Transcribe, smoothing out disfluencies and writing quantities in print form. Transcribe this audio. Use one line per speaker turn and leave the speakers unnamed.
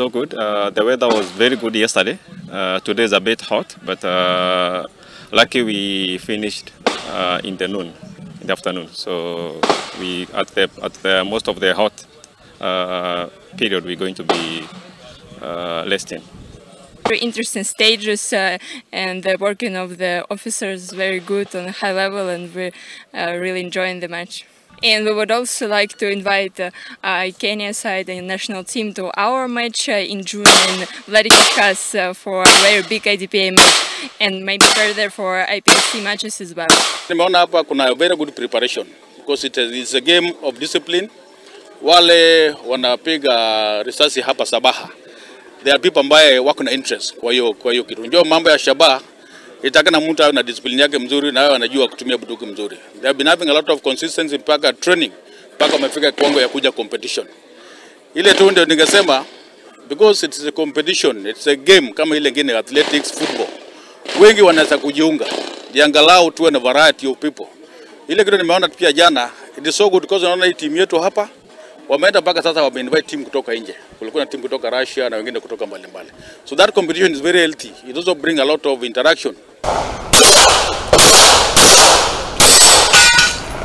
so good. The weather was very good yesterday. Today is a bit hot, but lucky we finished in the noon, in the afternoon. So we at the most of the hot period we're going to be resting.
Very interesting stages and the working of the officers is very good on a high level, and we're really enjoying the match. And we would also like to invite Kenya side and national team to our match in June in Vladikavkaz for a very big IDPA match and maybe further for IPSC matches as well.
Nimeona hapa kuna very good preparation because it's a game of discipline. Wale wanapiga risasi hapa Shabaha, there are people ambaye wako na interest kwa hiyo kitu. Unajua mambo ya shabaha itakana mtu awe na discipline yake mzuri na awe anajua kutumia bunduki mzuri. They have been having a lot of consistency mpaka training mpaka wamefika kiwango ya kuja competition. Ile tu ndio ningesema, because it's a competition, it's a game kama ile ingine, athletics, football. Wengi wanaweza kujiunga. Angalau tuwe na variety of people. Ile kitu nimeona pia jana, it is so good because unaona hii timu yetu hapa wameenda mpaka sasa wameinvite team kutoka nje. Kulikuwa na team kutoka Russia na wengine kutoka mbalimbali. So that competition is very healthy. It also bring a lot of interaction.